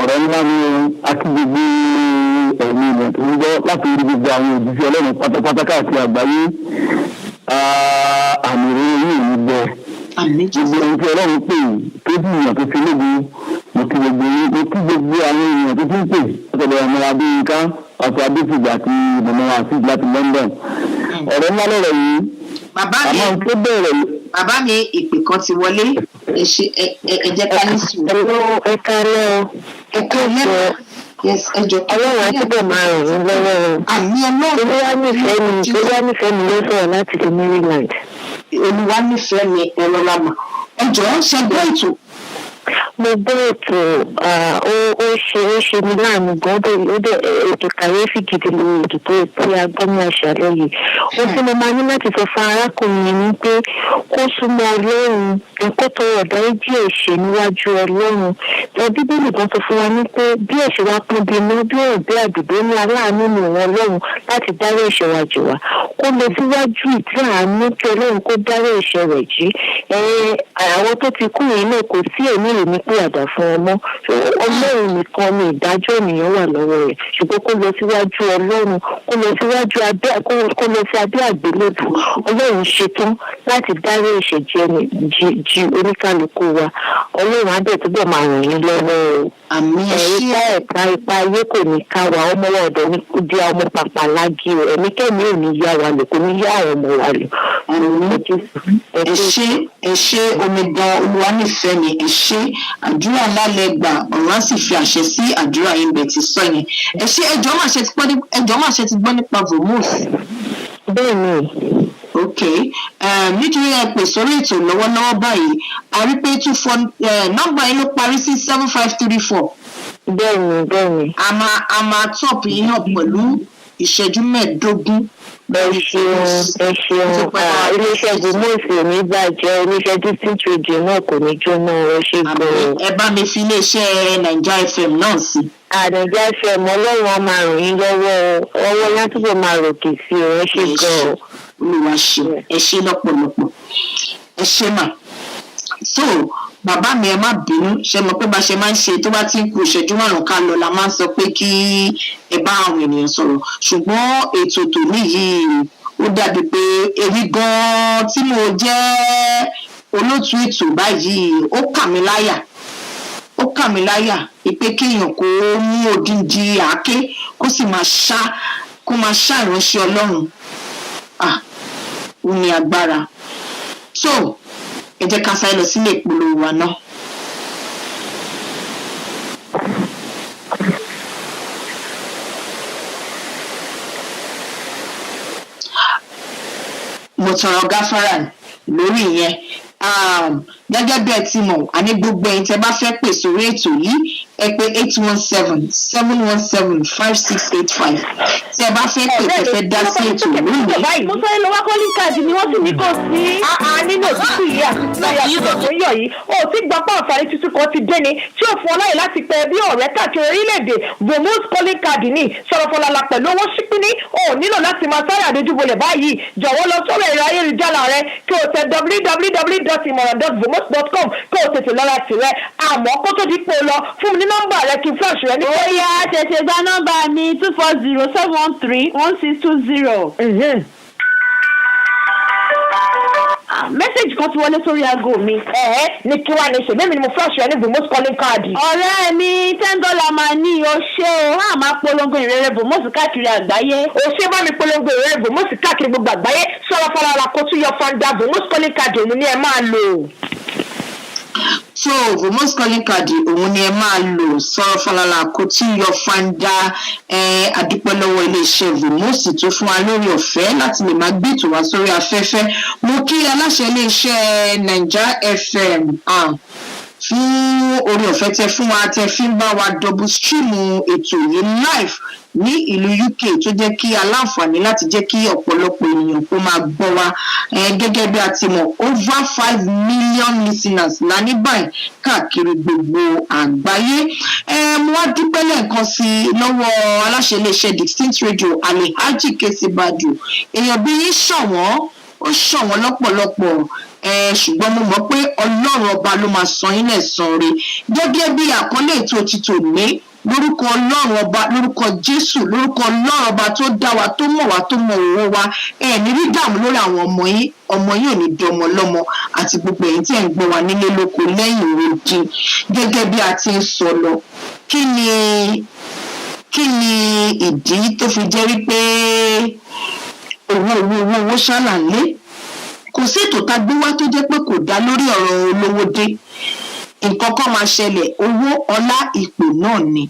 Ọ̀rọ̀ ńlá ni akí gbogbo ẹ̀mí ilẹ̀ tó ń gbọ́ láti rí gbogbo àwọn òjíṣẹ́ Ọlọ́run pátápátá káàkiri àgbáyé. Àmì ìrírí yìí ń bẹ. Àmín. Gbogbo ẹni tí Ọlọ́run pè tó bí èèyàn tó fi lógo, mo kí gbogbo yín, mo kí gbogbo àwọn èèyàn tó tún pè látọ̀dọ̀ ọmọ Adéyínká ọ̀sọ̀ Adéfìgbà àti mọ̀mọ́ àti láti London. Ọ̀rọ̀ ńlá lọ̀rọ̀ yìí. Bàbá mi. Àmọ́ tó bẹ̀rẹ̀. Bàbá mi, ìpè kan ti wọlé. Ẹ ṣe, ẹ jẹ́ ká ní sùúrù. Hello, ẹ kálẹ́ o. Ẹ kálẹ́. Yes, ẹ jọ. Ọlọ́run á túbọ̀ máa ràn yín lọ́wọ́ o. Àmín, Ọlọ́run. Olúwa nífẹ̀ẹ́ mi ló sọ̀rọ̀ láti ti Maryland. Olúwa nífẹ̀ẹ́ mi, ẹ rọra mà. Ẹ jọ̀ọ́, ṣe gbọ́ ètò? Mo gbọ́ ètò. Ó ṣe mí láàánú gan. Ó dẹ̀ ètò kàyéfì gidi lórí ètò tó tí a gbọ́ ní àṣálẹ́ yìí. Ohun tí mo máa ní láti sọ fún arákùnrin yẹn ni pé kó súnmọ́ Ọlọ́run, kó tọrọ ìdáríjì ẹ̀ṣẹ̀ níwájú Ọlọ́run. Ẹ Bíbélì kan sọ fún wa ní pé bí ẹ̀ṣẹ̀ wa pọ́n bí iná, bí òun bí àdùgbò ní, aláàánú ni òun Ọlọ́run láti dárí ẹ̀ṣẹ̀ wa jì wá. Kó lọ síwájú ìtẹ́ àánú kí Ọlọ́run kó dárí ẹ̀ṣẹ̀ rẹ̀ jì. Ẹ àwọn tó ti kú yìí náà, kò sí ẹ̀mí ìrònú pìwàdà fún ọmọ. Ọlọ́run nìkan ni ìdájọ́ ènìyàn wà lọ́wọ́ rẹ̀, ṣùgbọ́n kó lọ síwájú Ọlọ́run, kó lọ síwájú abẹ́, kó lọ sí abẹ́ àgbélébù. Ọlọ́run ṣetán láti dárí ẹ̀ṣẹ̀ jì oníkálukú wa. Ọlọ́run á dẹ̀ túbọ̀ máa ràn yín lọ́wọ́ o. Àmín, ẹ Ẹ̀rí ṣé. ipá ẹ̀ka ipa ayé kò ní ká wa. Ọmọ wa ọ̀dọ́ ní kó di ọmọ pàpà lági o. Ẹ̀mí kẹ́mi ò ní yá wa lò, kò ní yá àwọn ọmọ wa lò. Ẹ ṣé, ẹ ṣé, omidan Olúwa nífẹ̀ẹ́ mi. Ẹ ṣé, àdúrà ńlá lẹ gbà. Ọ̀run á sì fi àṣẹ sí àdúrà yín bẹ̀ ti sọ yẹn. Ẹ ṣé. Ẹjọ́ máa ṣe ti gbọ́ nípa Vomus? Bẹ́ẹ̀ ni. Ok, nítorí ẹ pè sórí ètò lọ́wọ́lọ́wọ́ báyìí, a rí pé 24 nọ́mbà yín ló parí sí 7534. Bẹ́ẹ̀ ni. A máa top yín up pẹ̀lú ìṣẹ́jú 15. Ẹ ṣeun, ẹ ṣeun. Iléeṣẹ́ Vomus ò ní bàjẹ́, iléeṣẹ́ Distinct Radio náà kò ní jóná. Ẹ ṣe gan-an. Ẹ bá mi fi iléeṣẹ́ Naija FM náà sí. Àdànjá FM, Ọlọ́run á máa ràn yín lọ́wọ́ o. Ọwọ́ yín á túbọ̀ máa ròkè sí o. Ẹ ṣe gan-an. Olúwa ṣe, ẹ ṣe lọ́pọ̀lọpọ̀, ẹ ṣe mà. So bàbá mi, ẹ má bínú. Ṣe mọ̀ pé bá ṣe máa ń ṣe, tó bá ti ń ku ìṣẹ́jú 5 ká lọ la máa ń sọ pé kí ẹ bá àwọn ènìyàn sọ̀rọ̀, ṣùgbọ́n ètò tòní yìí, ó dàbí pé èmi gan-an tí mo jẹ́ olóòtú ètò báyìí, ó kà mí láyà, ó kà mí láyà pé kéèyàn kó mú odindi àáké, kó sì máa ṣá, kó máa ṣá ìránṣẹ́ Ọlọ́run. Ah, ó ní agbára. So ẹ jẹ́ ká sáré lọ sílé ìpolówó wa náà. Mo tọrọ gáfárà lórí ìyẹn. Gẹ́gẹ́ bí ẹ ti mọ̀, àní gbogbo ẹ̀yin tẹ́ bá fẹ́ pè sórí ètò yìí, ẹ pè 817-717-5685 tí ẹ bá fẹ́ pè, tẹ́ fẹ́ dá sí ètò lónìí. Mo sáré lọ wá calling card ni, wọ́n sì ní kò sí. Àá, nínú òtútù yìí àti lórí àtúntò tó ń yọ̀ yìí, o ò tí gbọ́ pé àǹfààní tuntun kan ti dé ni tí ó fún ọ láyè láti pẹ bí ọ̀rẹ́ káàkiri orílẹ̀-èdè. Vomus calling card ní sọ̀rọ̀ fọlọ́lá pẹ̀lú owó ṣípíní. O ò nílò láti máa sáré àdójúbolẹ̀ báyìí. Jọ̀wọ́, lọ sórí ẹ̀rọ ayélujára rẹ kí o tẹ www.imoran.vomus.com kí o tètè lọ́ra tirẹ̀. Àmọ́ kó tó di pé o lọ, fún mi ní nọ́mbà rẹ kí n flash rẹ ní. Ó yá, tètè gba nọ́mbà mi: 2407131620. Message kan ti wọlé sórí aago mi. Ẹ̀ẹ́, ní kí wàá ní ṣe bẹ́ẹ̀ mi ni mo flash rẹ ní Vomus calling card. Ọ̀rẹ́ mi, $10 máa ní o. Ṣé o á máa polongo ìrere Vomus káàkiri àgbáyé? O ṣe, bá mi polongo ìrere Vomus káàkiri gbogbo àgbáyé. Sọ̀rọ̀ fọlọ́ra kó tún yọ fanda. Vomus calling card, òun ni ẹ máa lò. So Vomus calling card, òun ni ẹ máa lò. Sọ̀rọ̀ falala kò tí yọ fanda. Ẹ adúpẹ́ lọ́wọ́ iléeṣẹ́ Vomus tó fún wa lórí ọ̀fẹ́ láti lè máa gbé ètò wá sórí afẹ́fẹ́. Mo kí aláṣẹ iléeṣẹ́ Naija FM fún orí ọ̀fẹ́ tẹ fún wa, tẹ fi ń bá wa double stream ètò yìí live ní ìlú UK, tó jẹ́ kí aláǹfààní láti jẹ́ kí ọ̀pọ̀lọpọ̀ ènìyàn kó máa gbọ́ wa. Gẹ́gẹ́ bí a ti mọ̀, over 5 million listeners la ní báyìí káàkiri gbogbo àgbáyé. Mo wá dúpẹ́ lẹ́ẹ̀kan sí i lọ́wọ́ aláṣẹ iléeṣẹ́ Distinct Radio, Alhaji Kesi Badu. Èèyàn bí yín ṣọ̀wọ́n, ó ṣọ̀wọ́n lọ́pọ̀lọpọ̀. Ẹ ṣùgbọ́n mo mọ̀ pé Ọlọ́run Ọba ló máa san yín lẹ́san rẹ̀ gẹ́gẹ́ bí àkọlé ètò ti tòní. Lórúkọ Ọlọ́run Ọba, lórúkọ Jésù, lórúkọ Ọlọ́run Ọba tó dá wa, tó mọ̀ wá, tó mọ̀ òwò wa, ẹ ní rí dààmú lórí àwọn ọmọ yín. Ọmọ yín ò ní dọmọ lọ́mọ, àti gbogbo ẹ̀yin tí ẹ̀ ń gbọ́ wa nílé lóko lẹ́yìn odi. Gẹ́gẹ́ bí a ti ń sọ lọ, kí ni ìdí tó fi jẹ́ wípé owó, owó, owó, owó ṣálà lé? Kò sí ètò tá a gbé wá tó jẹ́ pé kò dá lórí ọ̀rọ̀ olówó dé. Nǹkan kan máa ṣẹlẹ̀, owó, ọlá, ipò náà ni.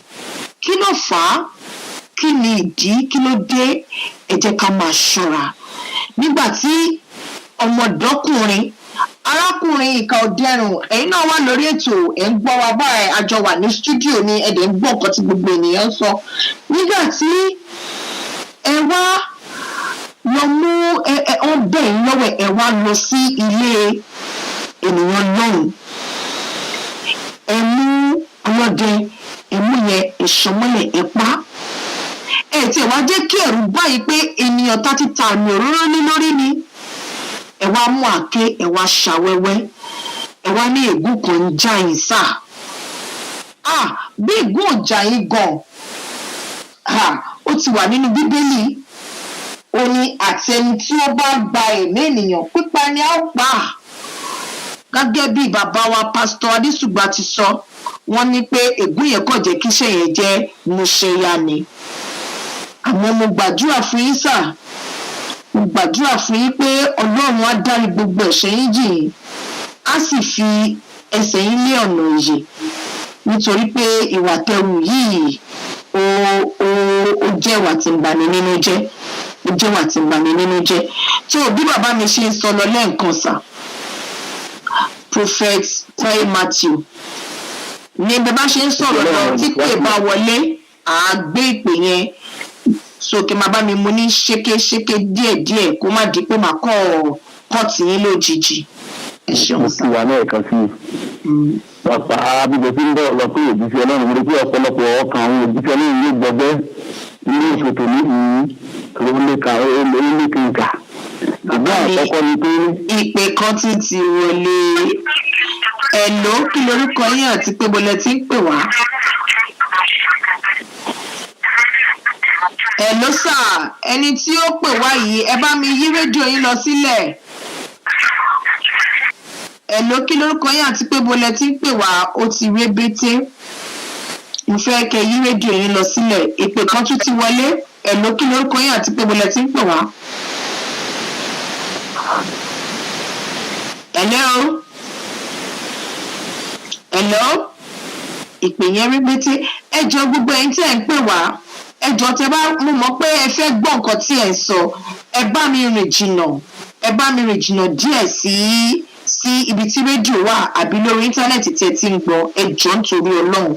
Kí ló fà á? Kí ni ìdí? Kí ló dé? Ẹ jẹ́ ká máa ṣọ́ra nígbà tí ọmọdọ́kùnrin, arákùnrin ìka ọ̀dẹ́rùn, ẹ̀yin náà wà lórí ètò, ẹ̀ ń gbọ́ wa báyìí. Àjọ wà ní studio ni, ẹ̀ dẹ̀ ń gbọ́ nǹkan tí gbogbo ènìyàn ń sọ. Nígbà tí ẹ wá lọ mú ẹ ẹ ọ bẹ̀ yín lọ́wọ́, ẹ wá lọ sí ilé ènìyàn lọ́hùn, ẹ mú ọlọ́dẹ, ẹ mú yẹn ìṣọmọlẹ̀, ẹ pa. Ẹ tiẹ̀ wá jẹ́ kí ẹ̀rù báyìí pé ènìyàn tá ti ta àmì òróró ní lórí ni. Ẹ wá mú àáké, ẹ wá ṣàwẹ́wẹ́, ẹ wá ní ègún kan ń já yín sá. Ah, bí ègún ò já yín gan, ah, ó ti wà nínú Bíbélì. Ó ní àti ẹni tí ó bá gba ẹ̀mí ènìyàn, pípa ni a ó pa á. Gẹ́gẹ́ bí bàbá wa Pásítọ̀ Adésùgbà ti sọ, wọ́n ní pé ègún yẹn kàn jẹ́ kíṣẹ́ yẹn jẹ́ múṣẹ́yá ni. Àmọ́ mo gbàdúrà fún yín sà, mo gbàdúrà fún yín pé Ọlọ́run á dárí gbogbo ẹ̀ṣẹ̀ yín jì yín, á sì fi ẹsẹ̀ yín lé ọ̀nà ìyè, nítorí pé ìwà tẹrù yìí, ó jẹ́ ìwà tí ń bani nínú jẹ́, ó jẹ́ ìwà tí ń bani nínú jẹ́. Tó bí bàbá mi ṣe ń sọ lọ lẹ́ẹ̀kan sà, Prophet Tai Matthew, ní bí bá ṣe ń sọ̀rọ̀ lọ, tí pè bá wọlé, à á gbé ìpè yẹn sókè. Máa bá mi mú ní ṣékéṣéké díẹ̀díẹ̀, kó má di pé màá kọ́ ọ́ tì yín lójijì. Ẹ ṣeun. Mo sà. Ti wà lẹ́ẹ̀kan sí i pàpà bí mo ti ń bọ̀ lọ pé òjíṣẹ́ Ọlọ́run, mo rí pé ọ̀pọ̀lọpọ̀ ọkàn àwọn òjíṣẹ́ Ọlọ́run yóò gbọgbẹ́ nínú ìṣòtò níhìn-ín tó lé ka ó lé kínka. Ìgbà àkọ́kọ́ ni pé Ìpè kan tún ti wọlé. Hello, kí lorúkọ yín àti pé bọ́lẹ̀ tí ń pè wá? Hello sà, ẹni tí ó pè wá yìí, ẹ bá mi yí rédíò yín lọ sílẹ̀. Hello, kí lorúkọ yín àti pé bọ́lẹ̀ tí ń pè wá? Ó ti rébété. Mo fẹ́ kẹ́ yí rédíò yín lọ sílẹ̀. Ìpè kan tún ti wọlé. Hello, kí lorúkọ yín àti pé bọ́lẹ̀ tí ń pè wá? Hello, hello. Ìpè yẹn rí pété. Ẹ jọ, gbogbo ẹ̀yin tí ẹ ń pè wá, ẹ jọ, tẹ bá mo mọ̀ pé ẹ fẹ́ gbọ́ nǹkan tí ẹ ń sọ, ẹ bá mi rìn jìnnà, ẹ bá mi rìn jìnnà díẹ̀ sí ibi tí rédíò wà àbí lórí íńtánẹ́ẹ̀tì tí ẹ ti ń gbọ́. Ẹ jọ, nítorí Ọlọ́run,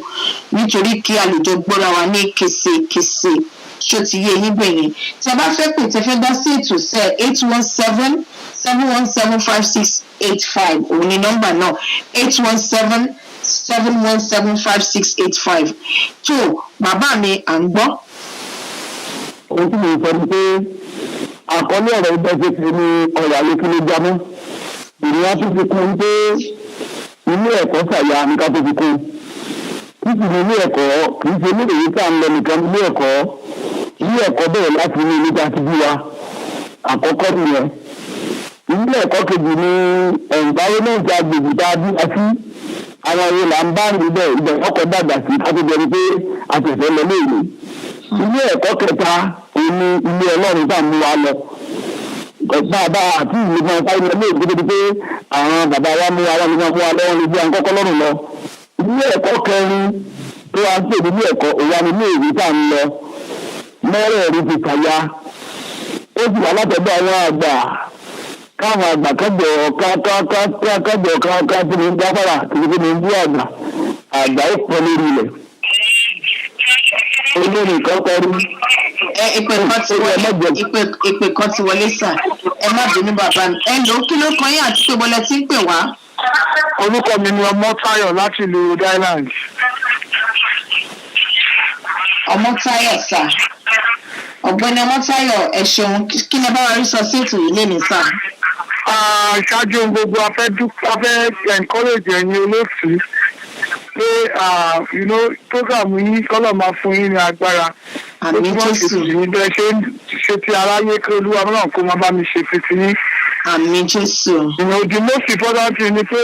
nítorí kí a lè jọ gbọ́ra wa ní késekése. Ṣó ti yé yín bẹ̀yẹn? Tí a bá fẹ́ pè, tẹ fẹ́ dá sí ètò sẹ́, 817-717-5685, òun ni nọ́mbà náà, 817-717-5685. Tó bàbá mi, à ń gbọ́. Ohun tí mo sọ ni pé àkọlé ọ̀rọ̀ ìgbà ṣe ti ní ọ̀rọ̀ àlékún ló jámọ́. Ìrìn á tún fi kún un pé ilé ẹ̀kọ́ fàya ní ká tó fi kún un. Títí ní ilé ẹ̀kọ́, kì í ṣe ilé ìwé tá à ń lọ nìkan ní ilé ẹ̀kọ́. Ilé ẹ̀kọ́ bẹ̀rẹ̀ láti inú ilé tá a ti bí wa. Àkọ́kọ́ nìyẹn. Ilé ẹ̀kọ́ kejì ní environment, agbègbè tá a bí wa sí. Àwọn wo là ń bá níbẹ̀? Ibẹ̀ ọkọ̀ dàgbà sí ká tó jẹ́ pé a tẹ̀sẹ̀ lọ léèwé. Ilé ẹ̀kọ́ kẹta, òun ni ilé Ọlọ́run tá à ń mú wa lọ. Bàbá àti ìlú máa sáré lọ léèwé tó di pé àwọn bàbá wa mú wa wá ní máa mú wa lọ́wọ́ ní bí à ń kọ́kọ́ lọ́rùn lọ. Ilé ẹ̀kọ́ kẹrin tó wá ń pè ní ilé ẹ̀kọ́, òun ni ilé ìwé tá à ń lọ. Mẹ́rẹ̀ẹ̀rin ti kàya, ó sì wà látọ̀dọ̀ àwọn àgbà, káwọn àgbà kẹjọ kájọ ká tí mo ń gáfárà tí mo ń bú àgbà. Àgbà ó pọ̀ lórí ilẹ̀. Olórí kan kọrí. Ẹ ìpè kan ti wọlé, ìpè kan ti wọlé sà. Ẹ má bínú, bàbá mi. Hello, kí ló kọ yín àti pé bọ́lẹ̀ tí ń pè wá? Orúkọ mi ni Ọmọtáyọ̀ láti ìlú Rhode Island. Ọmọtáyọ̀ sà, ọ̀gbẹ́ni Ọmọtáyọ̀, ẹ ṣeun. Kí ni ẹ bá wa rí sọ sí ètò yìí lẹ́nu sà? Ah, ṣáájú ohun gbogbo, a fẹ́ dúpẹ́, a fẹ́ encourage ẹ̀yin olóòtú pé program yín kọ́lọ̀ máa fún yín ní agbára. Àmín. Ó túmọ̀ sí Jésù. tì í bẹ́ẹ̀ ṣe ń ṣe ti aráyé, kí Olúwa náà kó máa bá mi ṣe ti ti yín. Àmín, Jésù. The most important thing ni pé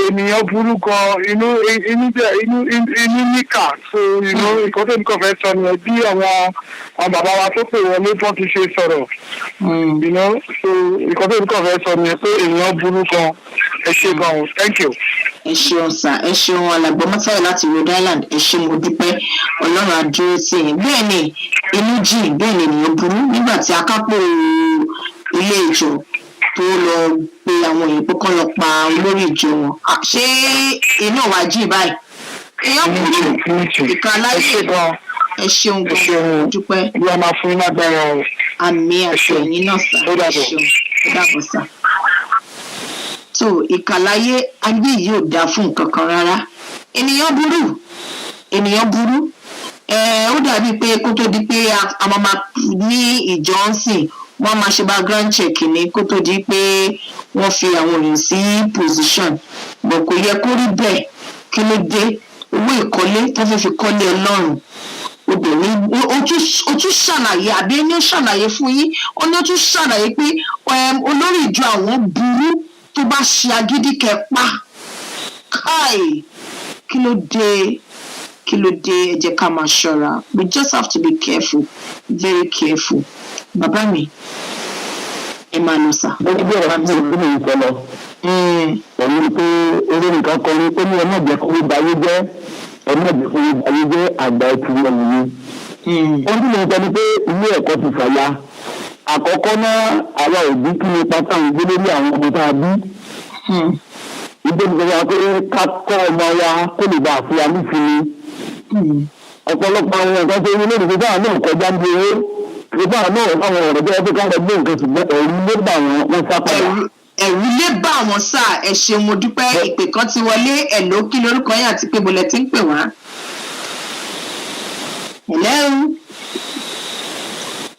ènìyàn burú gan, inú inú jẹ inú inú níkà. So nǹkan tó nǹkan fẹ́ sọ nìyẹn, bí àwọn bàbá wa tó pè wọlé tó ti ṣe sọ̀rọ̀. So nǹkan tó nǹkan fẹ́ sọ nìyẹn pé ènìyàn burú gan. Ẹ ṣé gan o, thank you. Ẹ ṣeun sà, ẹ ṣeun alàgbà Mọ́tàlá láti Rhode Island. Ẹ ṣe, mo dúpẹ́. Ọlọ́run á dúró tì yín. Bẹ́ẹ̀ ni inú jìn, bẹ́ẹ̀ ni ènìyàn burú. Nígbà tí akápò ilé ìjọ tó lọ pe àwọn èèyàn pé kán lọ pa olórí ìjọ wọn. Ah, ṣé inú wa jìn báyìí? Èèyàn burú, ìka Ẹ láyé. ṣé gan. Ẹ ṣeun Ẹ ṣeun. gan, dúpẹ́. Olúwa máa fún yín lágbára o. Àmín, àti ṣeun. ẹ̀yin náà sà. Ó Ẹ dàbọ̀. ṣeun, ó dàbọ̀ sà. So ìkàláyé ayé yìí ò dáa fún nǹkan kan rárá. Ènìyàn burú, ènìyàn burú. Ó dàbí pé kó tó di pé a máa ní ìjọ ń sìn, wọ́n máa ṣe background check ní kó tó di pé wọ́n fi àwọn èèyàn sí position, but kò yẹ kó rí bẹ́ẹ̀. Kí ló dé? Owó ìkọ́lé tó fẹ́ fi kọ́lé Ọlọ́run, obìnrin ó tún ṣàlàyé, àbí ẹni ó ṣàlàyé fún yín, ó ní ó tún ṣàlàyé pé olórí ìjọ àwọn burú, tó bá ṣe agídí kẹpa káì. Kí ló dé? Kí ló dé? Ẹ jẹ́ ká máa ṣọ́ra. We just have to be careful, very careful. Bàbá mi, ẹ máa lọ sà. Ó ní bí ọ̀rọ̀ tí mo ń sọ lọ pẹ̀lú pé olórin kan kọrin, ó ní ẹ má jẹ́ kó bayé jẹ́, ẹ má jẹ́ kó bayé jẹ́, àgbà ẹtù ẹ̀yìn ni. Ohun tí mo ń sọ ni pé ilé ẹ̀kọ́ ti fàya. Àkọ́kọ́ náà, àwa òbí, kí ni pátá ń gbé lórí àwọn ọmọ tá a bí? Ìgbé wa pé ká kọ́ ọmọ wa kó lè bá a fún wa nísìnyí. Ọ̀pọ̀lọpọ̀ àwọn nǹkan tó ń lórí gbogbo àwọn náà kọjá ń bí owó gbogbo àwọn náà, àwọn ọ̀rọ̀ tó yẹ kó káwọn gbé nǹkan, ṣùgbọ́n ẹ̀rù ló bà wọ́n, wọ́n sá padà. Ẹ̀rù lè bá àwọn sà. Ẹ ṣeun, mo dúpẹ́. Ìpè kan ti wọlé. Ẹ̀ ló kí lórúkọ yín àti pé bọ́lẹ̀ tí ń pè wá? Hello,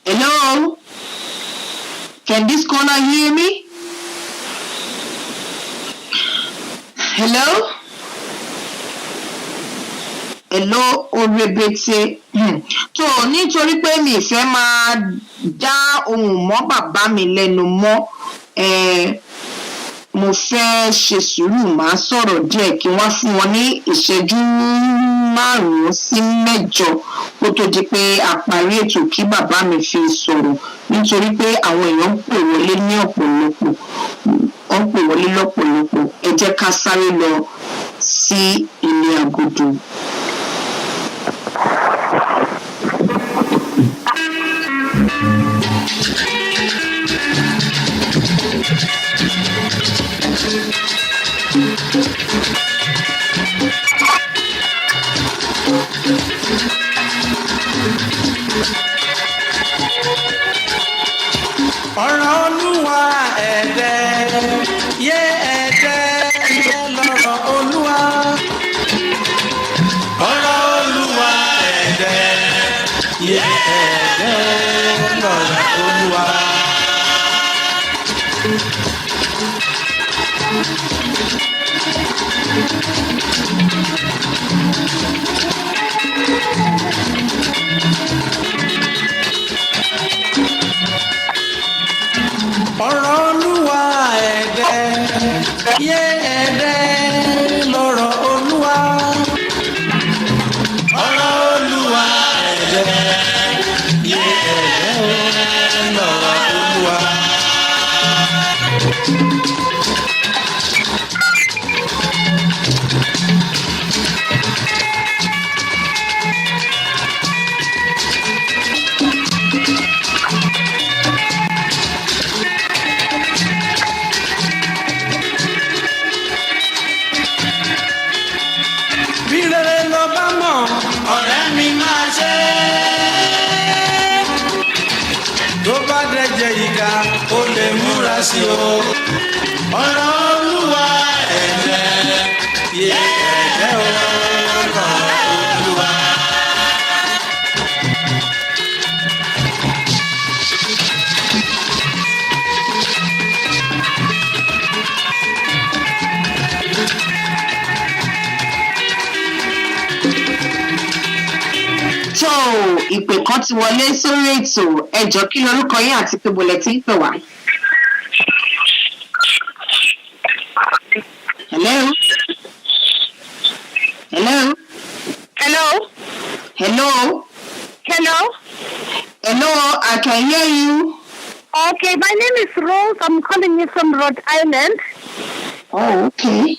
hello, can this caller hear me? Hello, hello, orebete. Tó nítorí pé mi ìfẹ́ máa dá ohùn mọ́ bàbá mi lẹ́nu mọ́, mo fẹ́ ṣe sùúrù, máa sọ̀rọ̀ díẹ̀ kí wọ́n fún wọn ní ìṣẹ́jú 5 sí 8 kó tó di pé a parí ètò, kí bàbá mi fi sọ̀rọ̀, nítorí pé àwọn èèyàn ń pè wọlé ní ọ̀pọ̀lọpọ̀, wọ́n ń pè wọlé lọ́pọ̀lọpọ̀. Ẹ jẹ́ ká sáré lọ sí ilé agodo. Ọ̀rọ̀ Olúwa ẹ̀dẹ́ yé, ẹ̀dẹ́ lọ́rọ̀ Olúwa. Ọ̀rọ̀ Olúwa ẹ̀dẹ́ yé, ẹ̀dẹ́ lọ́rọ̀ Olúwa. Ọ̀rọ̀ Olúwa ẹ̀dẹ́ yé, ẹ̀dẹ́ lọ́rọ̀ Olúwa. Ọ̀rọ̀ Olúwa ẹ̀dẹ́ yé, ẹ̀dẹ́ lọ́rọ̀ Olúwa. Bí rere ló bá mọ̀, ọ̀rẹ́ mi, máa ṣe é. Tó bá dẹ̀jẹ̀ ìka, ó lè múra sí o. Ọ̀rọ̀ Olúwa ẹ̀dẹ́ yé, ẹ̀dẹ́ o, ọ̀rọ̀ Olúwa. Tó ìpè kan ti wọlé sórí ètò. Ẹ jọ̀ọ́, kí lorúkọ yín àti pé ibo lẹ ti ń pè wá? Hello? Hello? Hello? Hello? Hello? Hello, I can hear you. Okay, my name is Rose. I'm calling you from Rhode Island. Oh, okay.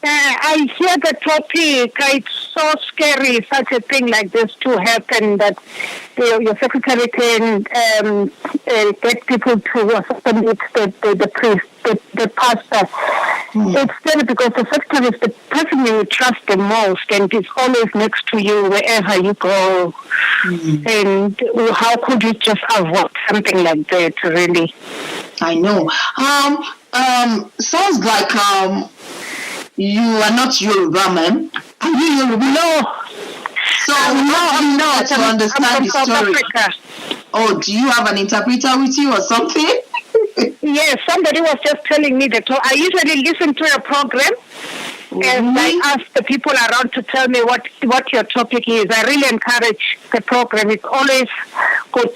I hear the topic. It's so scary, such a thing like this to happen, that your secretary can get people to assassinate the priest, the pastor. It's scary because the secretary is the person you trust the most and is always next to you wherever you go. And how could you just avoid something like that, really? I know. Sounds like you are not Yoruba, man. Are you Yoruba? No. So No, how do I'm you not. get to I'm understand from the South story? Africa. Oh, do you have an interpreter with you or something? Yes, somebody was just telling me that. I usually listen to your program and I ask the people around to tell me what your topic is. I really encourage the program. It's always good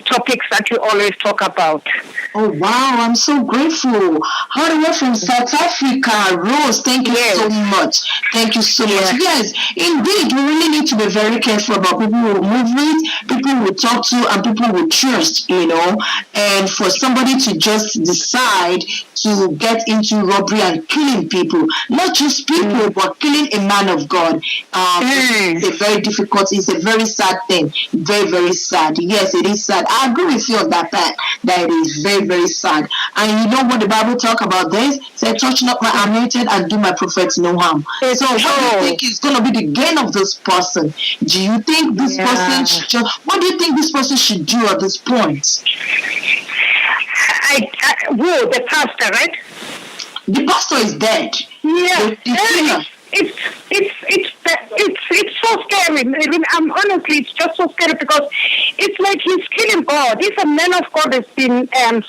topics that you always talk about. Oh, wow. I'm so grateful. All the way from South Africa, Rose, thank you so much. Thank you so much. Yes, indeed, we really need to be very careful about people we move with, people we talk to, and people we trust. And for somebody to just decide to get into robbery and killing people, not just people, but killing a man of God, it's a very difficult, it's a very sad thing. Very, very sad. Yes, it is sad. I agree with you on that part, that it is very, very sad. And you know what the Bible talk about this? Say, "Touch not my anointed and do my prophets no harm." So what do you think is going to be the gain of this person? Do you think this person should, what do you think this person should do at this point? Who, the pastor, right? The pastor is dead. Yeah. The killer. It's so scary. I mean, I'm honestly, it's just so scary because it's like he's killing God. If a man of God has been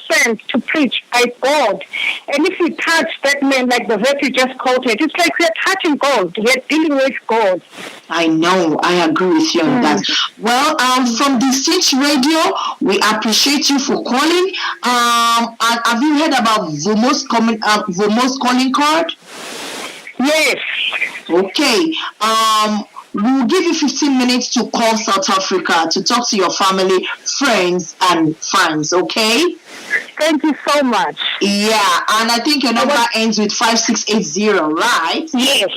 sent to preach by God, and if you touch that man, like the verse you just quoted, it's like we are touching God. We are dealing with God. I know. I agree with you on that. Well, from the Cinch Radio, we appreciate you for calling. And have you heard about Vomos calling card? Yes. Okay. We'll give you 15 minutes to call South Africa to talk to your family, friends, and fans. Okay? Thank you so much. Yeah, and I think your number ends with 5680, right? Yes.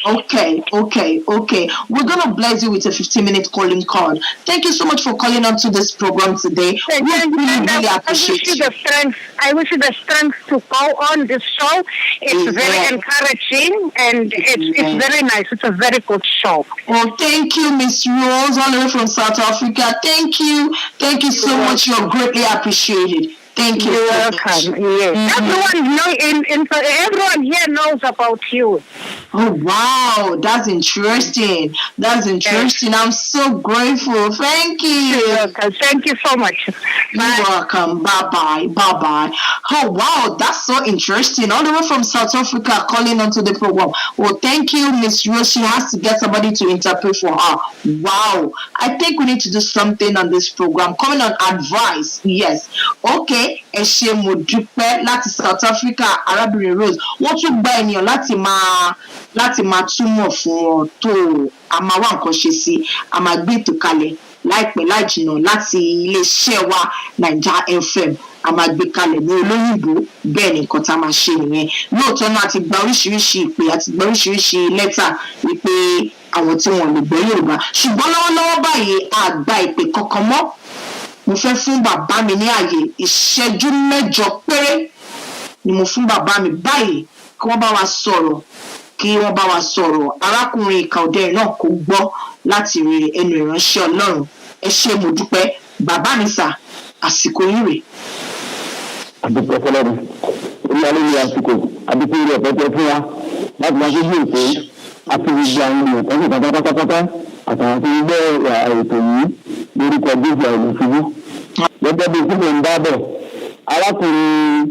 Okay. We're going to bless you with a 15-minute calling card. Thank you so much for calling on to this program today. Thank We you. really, And really I appreciate wish you you. the strength. I wish you the strength to go on this show. It's very encouraging and it's very nice. It's a very good show. Well, thank you, Miss Rose, all the way from South Africa. Thank you. Thank you so much. You're greatly appreciated. Thank you You're so much. welcome. Yes. Everyone here knows about you. Oh, wow. That's interesting. That's interesting. I'm so grateful. Thank you. You're welcome. Thank you so much. You're welcome. Bye bye. Bye bye. Oh, wow. That's so interesting. All the way from South Africa calling onto the program. Well, thank you, Miss Rose. She has to get somebody to interpret for her. Wow. I think we need to do something on this program. Coming on advice. Yes. Okay. Ẹ ṣe, mo dúpẹ́. Láti South Africa, arábìnrin Rose. Wọ́n tún gba ènìyàn láti máa túmọ̀ fún wọn. Tó a máa wá nǹkan ṣe sí, a máa gbé ètò kalẹ̀ láìpẹ́ láì jìnnà láti iléeṣẹ́ wa, Naija FM. A máa gbé kalẹ̀ ní olóyìnbó. Bẹ́ẹ̀ ni, nǹkan tá a máa ṣe nìyẹn. Lóòótọ́ náà, a ti gba oríṣiríṣi ìpè, a ti gba oríṣiríṣi lẹ́tà wípé àwọn tí wọn lè gbọ́ Yorùbá, ṣùgbọ́n lọ́wọ́lọ́wọ́ báyìí, a gba ìpè kankan mọ́. Mo fẹ́ fún bàbá mi ní àyè. Ìṣẹ́jú 8 péré ni mo fún bàbá mi báyìí kí wọ́n bá wa sọ̀rọ̀, kí wọ́n bá wa sọ̀rọ̀. Arákùnrin ìkà òde náà kò gbọ́ láti rí ẹnu ìránṣẹ́ Ọlọ́run. Ẹ ṣé, mo dúpẹ́. Bàbá mi sà, àsìkò yín rèé. Àdúpẹ́ fọlọ́run orí alẹ́ ní àsìkò. Àdúpẹ́ orí ọ̀pẹ tẹ fún wa láti máa ṣe bí ètò àti gbogbo àwọn ènìyàn kan níta pátápátá àtàwọn tó ń gbọ́ ètò yìí lórúkọ Jésù, àìlèṣubú. Gẹ́gẹ́ bí tí mò ń bá bọ̀, arákùnrin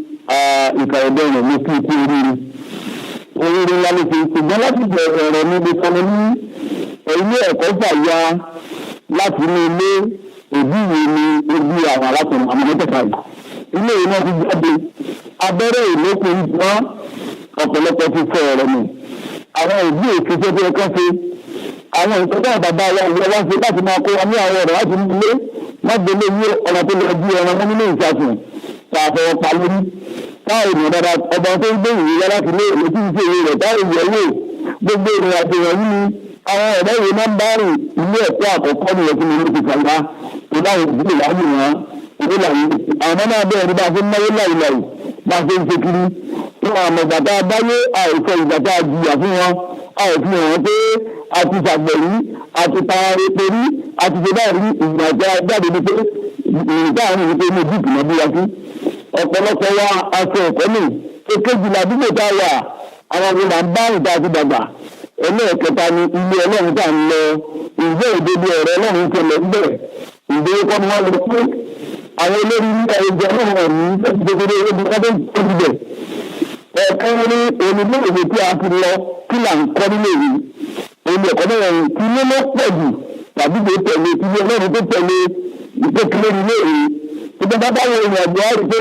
ìkà ọ̀dọ́rùn, mo kí ikú oríire, oríire ńlá ló fi. Ṣùgbọ́n láti bẹ̀rẹ̀ ọ̀rọ̀ mi, mo sọ ní Ilé ẹ̀kọ́ fàya láti inú ilé. Òbí wo ni ojú àwọn arákùnrin àwọn mẹ́tẹ̀ẹ̀ta yìí? Ilé ìwé náà ti jáde, abẹ́rẹ́ ìlókun wọn, ọ̀pọ̀lọpọ̀ ti fọ ọ̀rọ̀ nù. Àwọn òbí òfin tó yẹ kán ṣe, àwọn nǹkan tó bàbá wa ìwé wa ṣe láti máa kó wa ní àwọn ọ̀rọ̀ láti inú ilé, má gbélé ní ọ̀nà tó lọ bí ẹran wọn nínú ìṣàkùn tá a fọwọ́ pa lórí táwọn ènìyàn dára. Ọba tó ń gbé ìwé yára láti ilé ìwé tí ń ṣe ìwé rẹ̀ táwọn ènìyàn wò gbogbo ìrìn àjò wọ̀nyí ni àwọn ọ̀rẹ́ ìwé máa ń bá rìn. Ilé ẹ̀kọ́ àkọ́kọ́ nìyẹn tí mo ní ti fàgbá tó láwọn òbí láàyè wọn òbí làwọn àwọn ọmọ náà bẹ̀rẹ̀ ní bá a ṣe ń náwó láìláì, bá a ṣe ń ṣe kiri fún àwọn ọmọ. Ìgbà tá a báyé àìsọ, ìgbà tá a jìyà fún wọn, àìfi hàn wọ́n pé a ti ṣàgbẹ̀rí, a ti ta epo rí, a ti ṣe báyìí rí. Ìgbà tí a jáde ní pé ìrìn táwọn ní pé mo dìbò náà bí wa sí ọ̀pọ̀lọpọ̀ wa aṣọ ẹ̀kọ́ nì. Èkejì làdúgbò tá a wà, àwọn ọmọ là ń bá ìta ti dàgbà. Ẹlẹ́ẹ̀kẹta ni ilé Ọlọ́run tá à ń lọ. Ìjẹ́ òdodo ọ̀rọ̀ Ọlọ́run ṣẹlẹ̀ ń bẹ̀? Ìdíwọ́ kọ́ ni wọ́n lọ pé àwọn olórí ní ẹ̀jẹ̀ náà ní gbogbo ebi ọdún tó ti bẹ̀. Ẹ̀ẹ̀kan ní oníléèwé tí a ti lọ, kí là ń kọ́ nílé ìwé? Olú ẹ̀kọ́ náà tí ilé ló pọ̀ jù tàbí tó tẹ̀lé tí ilé Ọlọ́run tó tẹ̀lé ìpékeré nílé ìwé. Ìjọba báwo ìrìn àjò á rí pé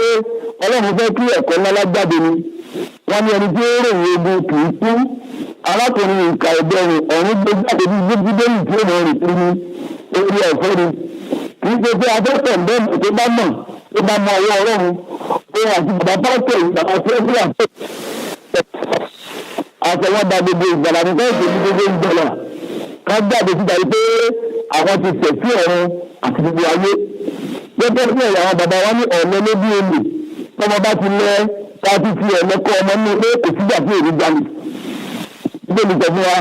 Ọlọ́run fẹ́ kí ẹ̀kọ́ ńlá jáde ni. Wọ́n ní ẹni tí ó ròyìn ogun kì í kú. Arákùnrin ìka ẹ̀dẹ́rùn ọ̀run gbé jáde bí gbígbéyìí tí ó mọ̀ rìn kiri ní orí ẹ̀fọ́ ni. Kì í ṣe pé afẹ́fẹ́ ǹdẹ́nu tó bá mọ̀, tó bá mọ ọwọ́ Ọlọ́run, òun àti bàbá pásítọ̀ yìí, bàbá fẹ́ẹ́fẹ́ àṣẹ wọn da gbogbo ìgbàlà ní fẹ́ẹ́ ṣèlú gbogbo ìgbàlà ká jáde síta yìí pé àwọn ti ṣẹ̀ sí ọ̀run àti gbogbo ayé. Gẹ́gẹ́ bí ẹ̀yà àwọn bàbá wa ní ọ̀lẹ́ ló bí olè. Tọ́mọ bá ti lẹ ká ti fi ọ̀lẹ́ kọ́ ọmọ nínú pé kò sígbà tí èrè jalè. Bíbélì sọ fún wa,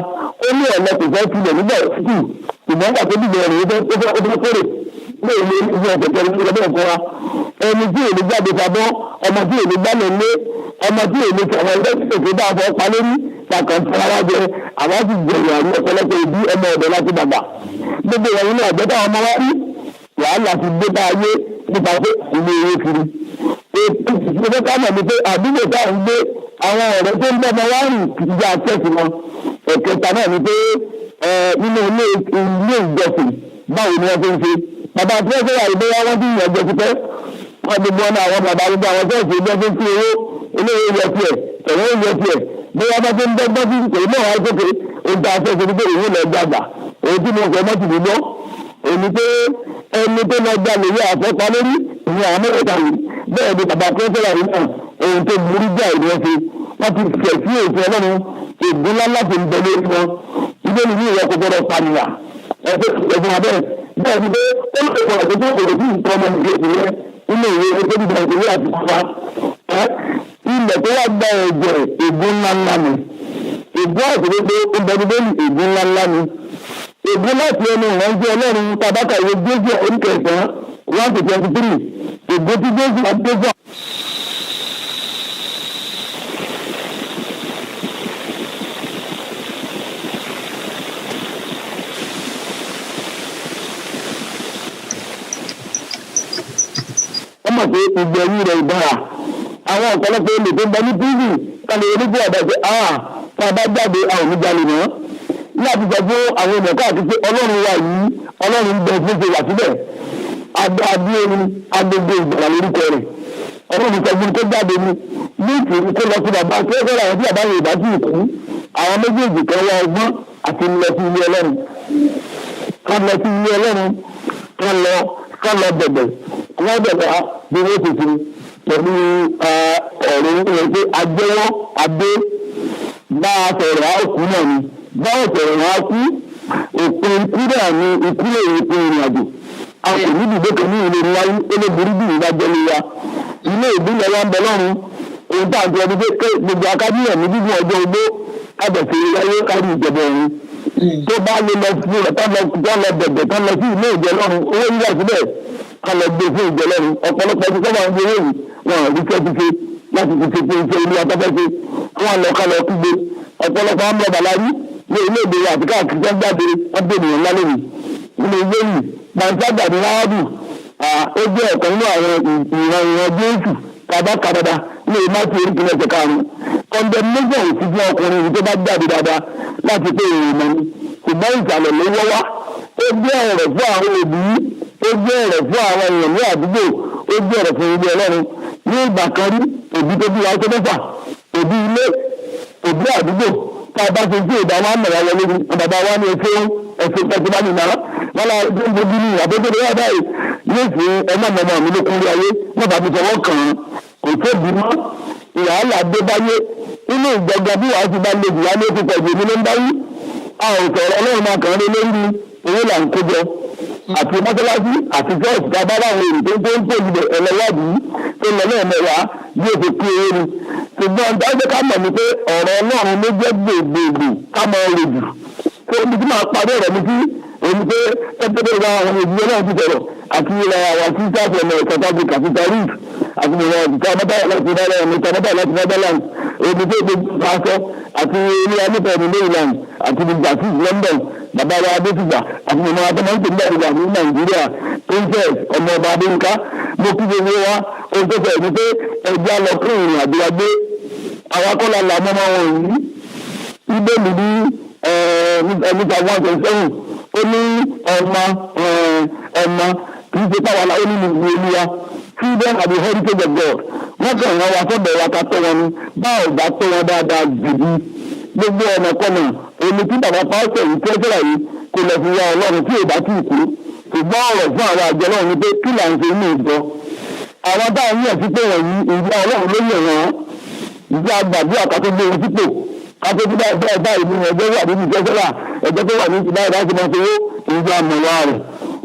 ó ní ọ̀lẹ́ kò fẹ́ tilẹ̀ nígbà tútù, ṣùgbọ́n nígbà tó dìbò rẹ̀, ó fẹ́ kórè ní èlé ìwé ọ̀kẹ̀kẹ̀ ní ìjọba ẹ̀kọ́ wa. Ẹni tí èlé jáde fàbọ́, ọmọ tí èlé gbálẹ̀ lé, ọmọ tí èlé tàwọn ẹgbẹ́ tí èké bá fọ́ pa lórí kàkàn fún ara jẹ, àwọn sì jẹ̀rù àrí ọ̀pọ̀lọpọ̀ ìbí ọmọ ọ̀dọ̀ láti dàgbà. Gbogbo ìwọ̀n ní ọ̀gbẹ́ táwọn ọmọ wa rí wàhálà ti dé bá ayé nípa pé ilé owó kiri. Ètò ìṣẹ́ ká mọ̀ ní pé àdúgbò tá à ń gbé, àwọn ọ̀rẹ́ tó ń bọ́ ọmọ wa rìn kì í jẹ́ àṣẹ́sì wọn. Ẹ̀kẹta náà ni pé nínú ilé ìjọsìn, báwo ni wọ́n ti ń ṣe? Bàbá tí wọ́n fẹ́ wà ìbéyà wọ́n ti yàn jẹ tipẹ́ wọ́n gbogbo ọ̀nà àwọn bàbá, gbogbo àwọn ṣọ́ọ̀ṣì ẹgbẹ́ tó ń fi owó eléyìí yọ tiẹ̀, tẹ̀wọ́n yọ tiẹ̀, bóyá bá ti ń dọ́gbọ́n sí èyí náà wáyé sókè. Ó da aṣọ ìṣèlú pé òun lọ gbàgbà. Èyí tí mo fẹ́ mọ́tì mi gbọ́ èmi pé ẹni tó lọ gba lèyí àfọ́pá lórí ìyẹn àwọn mẹ́tẹ̀ẹ̀ta yìí. Bẹ́ẹ̀ ni bàbá pẹ́ẹ́fẹ́lá yìí náà, ohun tó burú jáì ni wọ́n ṣe. Wọ́n ti fẹ̀ sí òfin Ọlọ́run, ègún ńlá láti ń bẹ lórí wọn. Ilé mi ní ìwọ kò gbọdọ̀ pànìyàn, ẹ̀fẹ́ ẹ̀fún abẹ́ bẹ́ẹ̀ ni pé ó lè kọ̀ ọ̀dọ́ tó kò sí nǹkan ọmọ nìkejì rẹ nínú ìwé ẹgbẹ́ ìgbà ìwé àti kọ́fà ilẹ̀ tó wá gba ẹ̀jẹ̀. Ègún ńláńlá ni ègún àti pé ó bẹ níbẹ̀ ní ègún ńláńlá ni ègún láti ẹnu ìránṣẹ́ Ọlọ́run tabaka ìwé Jésù oríkẹsàn-án 1 to 23, ègún tí Jésù àti Jésù. Wọ́n mọ̀ pé ìgbẹ̀yìn rẹ̀ ìdára. Àwọn ọ̀pọ̀lọpọ̀ olè tó ń bẹ ní prison kálí onígbò àdàjẹ́ ah, tá a bá jáde, a ò ní jalè mọ́. Láti sọ fún àwọn èèyàn káàkiri pé Ọlọ́run wa yìí, Ọlọ́run ń bẹ fún ṣe wà síbẹ̀ adé adé omi agbègbè ìgbàlá lórúkọ rẹ̀. Ọlọ́run sọ fún kó jáde ní ní ìtìrí, kó lọ sí bàbá tó fẹ́ràn àwọn tí bàbá Yorùbá sì kú. Àwọn méjèèjì kan wá ọgbọ́n àti lọ sí ilé Ọlọ́run, ká lọ sí ilé Ọlọ́run, ká lọ bẹ̀bẹ̀. Wọ́n bẹ̀bẹ̀ á bí wọ́n ti fi pẹ̀lú ọ̀rọ̀ ìwé pé ajẹ́wọ́ adé bá a sọ̀rọ̀ á kú náà ni, bá a sọ̀rọ̀ á kú. Òpin ikú náà ni ikú lè òpin ìrìn àjò. A kò ní ibùdó kan ní ìlú wáyé ó lè burú bí ìbá jẹ́ lé wa. Ilé ìbílẹ̀ wa ń bẹ lọ́run. Ohun tá à ń tọ́ ọdún pé gbogbo akábíyàn ní bíbí ọjọ́ ogbó kábẹ̀sẹ̀ wáyé kárí ìjọba ọ̀run tó bá lè lọ fún rẹ̀, tó lọ bẹ̀bẹ̀, tó lọ sí ilé ìjọ lọ́run, owó yíyà síbẹ̀, ká lọ gbé fún ìjọ lọ́run. Ọ̀pọ̀lọpọ̀ ti sábà ń gbé owó yìí, wọn ò rí fẹ́ ti ṣe láti fi ṣe fún iṣẹ́ ilé afẹ́fẹ́ ṣe. Wọn lọ ká lọ kígbe. Ọ̀pọ̀lọpọ̀ àwọn ọmọ bàlárí ní ilé ìgbé àti káàkiri tó ń jáde, wọ́n dé ènìyàn ńlá lónìí nínú ilé yìí. Gbàǹságbà ní Ráhábù, ó jẹ́ ọ̀kan nínú àwọn ìran Jésù tàbá kàdàdà ní ìmá tí orí kìíní ẹsẹ̀ 5. Condemnation ò sí fún ọkùnrin yìí tó bá jáde dáadáa láti pé èrò mọ́ ni. Ṣùgbọ́n ìsàlẹ̀ ló wọ́ wá. Ó jẹ́ ọ̀rọ̀ fún àwọn òbí, ó jẹ́ ọ̀rọ̀ fún àwọn èèyàn ní àdúgbò, ó jẹ́ ọ̀rọ̀ fún ilé Ọlọ́run. Ní ìgbà kan rí, òbí tó bí wa tó mẹ́fà, òbí ilé, òbí àdúgbò, tá a bá ṣe sí ìdá wọn mọ̀ra wọlé ní bàbá wa ní ẹsẹ̀ ẹsẹ̀ pẹ̀sẹ̀ bá nìyàrá wọn la tó ń bojú ní àbẹ́tẹ̀lẹ́ wà báyìí yóò fi ẹmọ mọ̀mọ́ mi ló kúrú ayé wọn bá mi fọwọ́ kàn án. Kò tó bí mọ́ ìhàlà dé báyé inú ìjọba bí wàá ti bá lè jù wá ní oṣù pẹ̀lú èmi ló ń báyé. A ò sọ̀rọ̀ Ọlọ́run máa kàn án lé lórí owó là ń kójọ àti mọ́sálásí àti church. Tá a bá láwọn èrò tó ń pè ní ẹlẹ́wàdìí tó lọ lẹ́ẹ̀mẹ́wàá bí o ti kú owó ni. Ṣùgbọ́n dájú ká mọ̀ ní pé ọ̀rọ̀ Ọlọ́run ló jẹ́ gbòògbòògbò ká mọ ọ̀rọ̀ jù tó ibi tí màá parí ọ̀rọ̀ mi sí èmi pé tẹ́tẹ́tẹ́ bá àwọn òbí Ọlọ́run ti sọ̀rọ̀ àti ilẹ̀ àwọn sisters ọmọ South Africa àti Tarif àti ìwọ̀n ìta mọ́tà láti Netherlands, ìta mọ́tà láti Netherlands, èmi tó gbogbo aṣọ àti ilé alẹ́pẹ̀ ní Maryland àti Brazil, London, bàbá wa Adéfìgbà àti mọ̀mọ́ adémọ́tò nígbà ní Nàìjíríà, Princess ọmọ ọba Adéyínká, mo kí gbogbo wa. Ohun tó fẹ́ ni pé ẹjẹ́ á lọ fún ìrìn àjò wa gbé àwa kọ́la làwọn ọmọ wọn yìí. Bíbélì ní níta 127, ó ní ọmọ ọmọ kì í ṣe táwa la, ó ní ìlú Olúwa. Children are the heritage of God. Wọ́n kàn wọ́n wa sọ́dọ̀ wa ká tọ́ wọn ni. Báwo bá tọ́ wọn dáadáa jìbí gbogbo ọ̀nà kọ́nà èmi tí bàbá pásítọ̀ yìí tẹ́sílà yìí kò lọ fi wá Ọlọ́run tí ò bá tí ì kú. Ṣùgbọ́n ọ̀rọ̀ fún àwọn àjọ náà ni pé kí là ń ṣe ní ìjọ àwọn tá à ń yàn sí pé wọ̀nyí? Ìjọ Ọlọ́run ló yàn wọ́n. Ìjọ àgbàdua ká tó gbé wọn sípò, ká tó gbé báyìí báyìí báyìí ní ẹgbẹ́ wà nínú ìjọsọ́là, ẹgbẹ́ tó wà ní báyìí láti máa ṣe owó. Ìjọ àmọ̀wá rẹ̀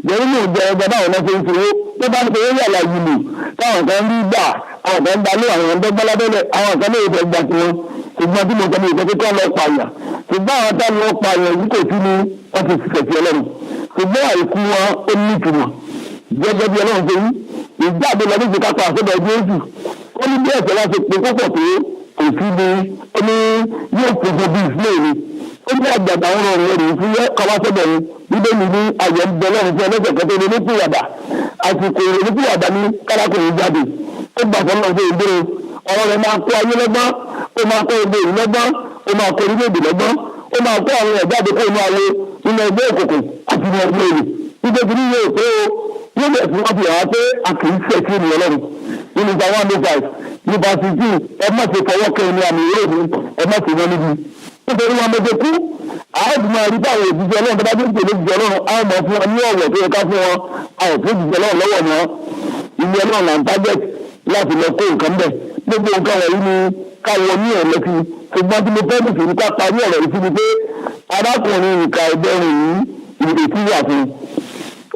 jẹ́rí ní ìjọ ẹgbẹ́ báwọn náà ṣe ń ṣe owó tó bá ń ṣe owó yàrá yìí táwọn kan rí gbà, àwọn kan gba lé, àwọn kan gbọ́ lábẹ́lẹ̀, àwọn kan lè fẹ́ gbà sí wọn. Ṣùgbọ́n tí mo sọ ní ìfẹ́ kíkọ́ lọ pààyàn, ṣùgbọ́n àwọn tá lọ pààyàn yìí kò sí ní wọ́n ti fẹ̀sí Ọlọ́run, ṣùgbọ́n àìkú wọn ó ní ìtumọ̀ gẹ́gẹ́ bí Ọlọ́run ṣe wí. Ìjáde lọ níbi kápá àṣọdọ̀ Jésù, ó ní bí ẹ̀ṣẹ̀ wá ṣe pé púpọ̀ tó, kò sí ní, ó ní yóò funfun bí ìsílẹ̀ ni. Ó ní àgbàgbà ń rọrùn rẹ̀ fún yẹ káwá sọ́dọ̀ yìí. Bíbélì ní ayọ̀ ń bẹ lọ́run fún ẹlẹ́ṣẹ̀ kan tó ní nípìyàdà. Àsìkò ìrònúpìwàdà ní kárákùnrin jáde, ó gbà fọlọ́ fún ìdúró. Ọ̀rọ̀ rẹ̀ máa kó ayé lọ́gbọ́n, ó máa kó ebè ìlú lọ́gbọ́n, ó máa kó orílẹ̀-èdè lọ́gbọ́n, ó máa kó àwọn ẹ̀dá àdókò inú ayé nínú ẹgbẹ́ òkùnkùn àti nínú ẹgbẹ́ èrè nítorí ní yóò pé o yóò bẹ̀rẹ̀ fún wọn fi hàn pé a kì í ṣe sí ènìyàn lọ́run. Nínú ìgbà 105 nípa 16, ẹ má ṣe fọwọ́ kẹ́ ẹni àmì ìwé mi, ẹ má ṣe wọn níbi nítorí wọn mọ̀jẹ̀ kú. Àwọn ìgbìmọ̀ àrí báwọn òjijì Ọlọ́run tó bá dé pèlè òjijì Ọlọ́run, àwọn ọmọ fún wọn ní ọ̀wọ̀ tó yẹ ká fún wọn, àwọn òfin òjijì Ọlọ́run lọ́wọ́ wọn. Ilé Ọlọ́run là ń target láti lọ kó nǹkan bẹ̀. Gbogbo nǹkan wọ̀nyí ni ká wọ ní ọ̀rọ̀ sí. Ṣùgbọ́n tí mo fẹ́ nìfẹ́ ní ká parí ọ̀rọ̀ yìí sí ni pé arákùnrin ìka ẹgbẹ́rin yìí, ìrètí wà fún un.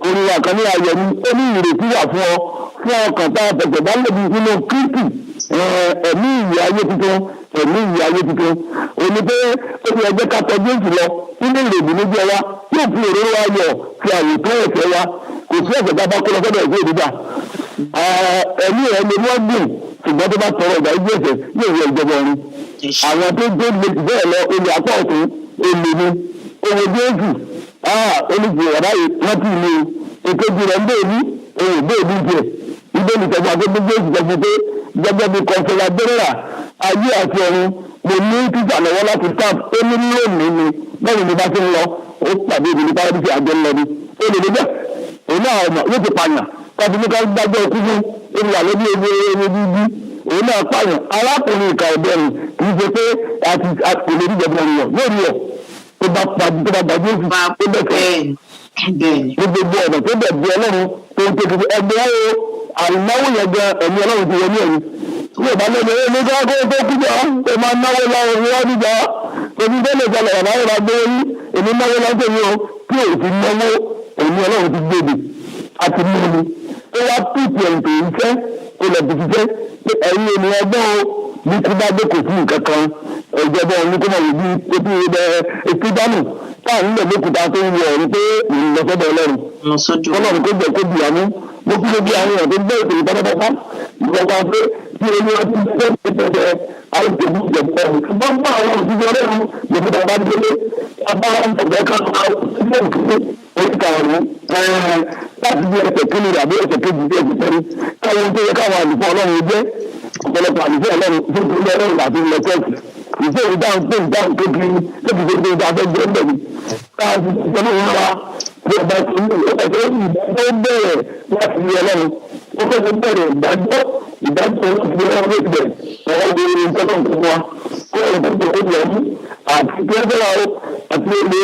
Orin wa kan ní ayọ̀ ni ó ní ìrètí wà fún ọ, fún ọkàn tá a fẹsẹ̀ bá lòdì nínú Kristi, ẹ̀mí ìyè ayé tuntun, ẹ̀mí ìyè ayé tuntun òní pé ó fi ẹgbẹ́ ká tọ́jú èsì lọ nínú ìrètí níbi ẹwa yóò fi òróró ayọ̀ fi àyè tó ẹ̀fẹ́ wa. Kò sí ẹ̀sẹ̀ tá a bá kó lọ sọ́dọ̀ ẹ̀sẹ̀ ìdíjà. Ẹ̀mí rẹ̀ lè wọ́n gùn, ṣùgbọ́n tó bá tọrọ ìgbà ìgbé ẹ̀sẹ̀ yóò wọ ìjọba ọ̀run. Àwọn tó gbé bẹ́ẹ̀ lọ, olè apá ọ̀tún, olè ni owó Jésù olùjì ọ̀rá yìí rántí mi o. Èkejì rẹ̀ ń bèè ní òun bèè ní jẹ ìbéèlì tẹ̀sán àti gbogbo èsì tẹ̀sán pé gẹ́gẹ́ bí kọ́ńtẹ́lá gbẹ́rẹ́rà ayé àti ọ̀run, mo ní títà lọ́wọ́ láti stamp. Ó ní lónìí ni bẹ́ẹ̀ ni bá ti ń lọ, ó pàdé ìdílé paradíṣẹ́ àjọ ńlọ ni ó lè dé bẹ́ẹ̀. Òun náà ọmọ yóò ti pààyàn káfí ní ká gbájọ́ ikú fún olùwà lóbi ewu ewu bíbí. Òun náà pààyàn. Arákùnrin ìka ọ̀bẹ̀rìn kì í ṣe pé àti kò lè díjọba ọ̀run yóò rí ọ̀ tó bá pàdé tó bá gbàgbé òfin tó bẹ̀ fẹ́ ní gbogbo ọ̀nà tó bẹ̀ bí Ọlọ́run tó ń tètè ẹgbẹ́ o àìnáwó yẹn gan, ẹ̀mí Ọlọ́run ti wọlé ẹ̀yìn tí ò bá lẹ́nu ẹ̀ ní ká kó tó kú jọ tó máa náwó lọ́wọ́ ìwọ́n níjà èmi tó lè sọlẹ̀ bàbá yóò máa gbé yín. Èmi náwó lọ́sẹ̀ yìí o tí ò ti náwó, ẹ̀mí Ọlọ́run ti gbèdè àti mímu. Ó wá pìtì ẹ̀yìn tó ń fẹ́ kó lọ fi ṣiṣẹ́ pé ẹ̀yin ènìyàn gbọ́ o. Bí kú bá dé, kò sí nǹkan kan ìjọba ọ̀run kó máa wò bí etí ibẹ̀ etí dánù táà ń lẹ̀ lókùtà tó ń wọ ọ̀run pé òun lọ sọ́dọ̀ Ọlọ́run. Lọ sọ́dọ̀. Ọlọ́run kó jẹ́ kó bì àmú. Mo kí gbogbo àwọn èèyàn tó gbé ètò ìpátápátá ìjọba pé bí olúwa ti bẹ́ẹ̀ bẹ́ẹ̀ àìsègùn ìjọba ọ̀run, ṣùgbọ́n fún àwọn òṣìṣẹ́ Ọlọ́run lòkùtà bá délé abára ń tọ̀gbẹ́ kan sílẹ̀ òkè oríkà ọ̀run láti bí ẹsẹ̀ kíni àbí ẹsẹ̀ kejì bí ẹsẹ̀ kẹrin káwọn tó yẹ káwọn àlùfáà Ọlọ́run jẹ́. Ọ̀pọ̀lọpọ̀ àlùfáà Ọlọ́run tó ń tó Ọlọ́run àti ilẹ̀ church ìṣe ìdáhùn pé ìdáhùn tó kiri tó kiri tó ìdá fẹ́ jẹ́ ń bẹ̀ ni. Káàdì ìjọba ìlú wa bí ọba ìlú ọba ìlú ìdájọ́ bẹ̀rẹ̀ láti ilé ọlọ́run. Ó fẹ́ fi bẹ̀rẹ̀ ìdájọ́ ìdájọ́ láti ilé ọlọ́run ló ti bẹ̀rẹ̀. Ọ̀rọ̀ bí orin tó ń fún wa. Kó ẹ̀rọ tó ń tó lọ mú àti tí wọ́n fẹ́ra o àti olè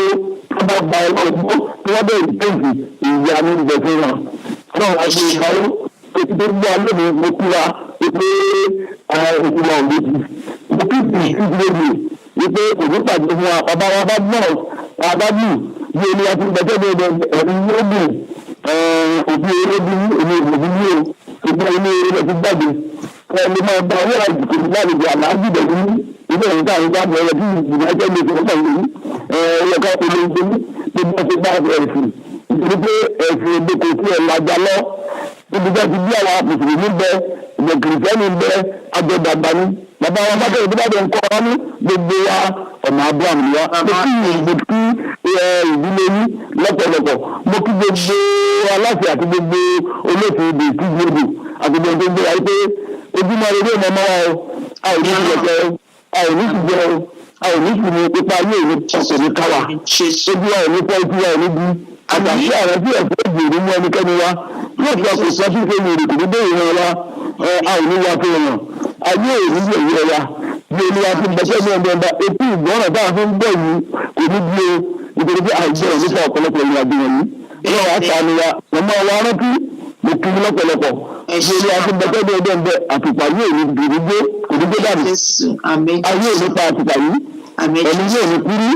tó bá gba ọlọ́run gbọ́ tí wọ́n bẹ̀rẹ̀ ìpèsè ìyá ní ibẹ̀ fún wọn. Ọlọ́run á gbé ìgbàlú ètò tó gbé alẹ́ mi mo kúra pé òkú wa ò létí. Mo kí ìdílé mi wípé òní pàdé fún wa bàbá wa bá gbọ́ bàbá bù bí olúwa ti gbẹjọ́ bí ẹ̀rí yóò dùn òbí eré bí èmi òbí ní o ṣùgbọ́n inú eré lọ ti gbàgbé ẹ lè máa gba owó àjùkò lálejò àlàájì bẹ̀rù ní ilé ìwé táwọn gbà bẹ̀rẹ̀ lọ sí ìdájọ́ ilé ìfowópamọ́ yìí ẹ̀ẹ́dẹ́gbẹ́ olóńgbò ní gbogbo ọ̀sẹ̀ bá ẹ̀sìn nítorí pé ẹ̀sìn èdè kò sí ẹ̀ lajà lọ níbi tí a ti bí àwọn mùsùlùmí bẹ ìgbà kìrìsìtẹ́nì bẹ àjọdàgbà ni bàbá wa bá tẹ̀lé tó bá tẹ̀ ń kọ́ wa ní gbogbo wa ọ̀nà Abraham ni wa. Mo kí mo kí ìdílé yín lọ́pọ̀lọpọ̀. Mo kí gbogbo aláṣẹ àti gbogbo olóòtú ibè tí gbogbo àti gbogbo tó ń gbé wa pé ojúmọ́ rere ò mọ́ wa o. A ò ní ti jẹ o, a ò ní ti jẹ o, a ò ní ti mu ipa ayé òní ọkọ̀ ní káwa. Ojú wa ò ní fọ́, ojú wa ò ní bí àtàkì àwọn tí ẹ̀fọ́ ìgbèrú mú ẹnikẹ́ni wa yóò fi ọkọ̀ sọ fífi èrè kò ní bẹ́ẹ̀ ìran wa. A ò ní wá fún wọn ayé òní yẹ̀yẹ́ wa bí olúwa fi bẹ́sẹ̀ ní ọ̀dọ̀ ọba. Etí ìgbọ́ràn tá a fi ń gbọ́ yìí kò ní bí o nítorí pé àìgbọ́ràn nípa ọ̀pọ̀lọpọ̀ ìrìn àjò wọ̀nyí ọlọ́run àtàánú wa. Màmá wa rántí mo kí i lọ́pọ̀lọpọ̀ bí olúwa fi bẹ́sẹ̀ ní ọ̀dọ̀ ọba. Àtùpà yóò ní gbèrúgbé kò ní gbé dànù. Ayé òní pa àtùpà yìí ẹni yóò ní kúrú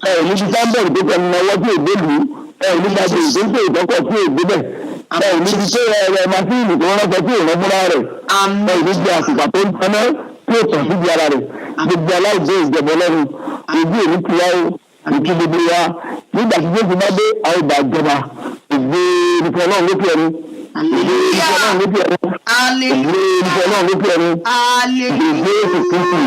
ẹ̀ níbi sáńbẹ̀rì tó kẹ́ ní ọwọ́ tí ò dé lù ú ẹ̀ níbi àti ìdókòwò ìtọ́kọ̀ tí ò dé bẹ̀ ẹ̀ níbi tó ẹ̀ masíìnì tó ránṣọ tí ò rán fúnra rẹ̀ ẹ̀ níbi àtùpà tó ń taná tí ò tàn síbi ara rẹ̀. Gbogbo aláìjẹ́ ìjọba ọlọ́run ojú òní tiwa o ìkí gbogbo wa nígbà tí Jésù bá dé àwọn ìgbà ìjọba ògbé nípa ọlọ́run lókè ẹni ògbé nípa ọlọ́run lókè ẹni ògbé nípa ọlọ́run lókè ẹni ògbé kùkùkù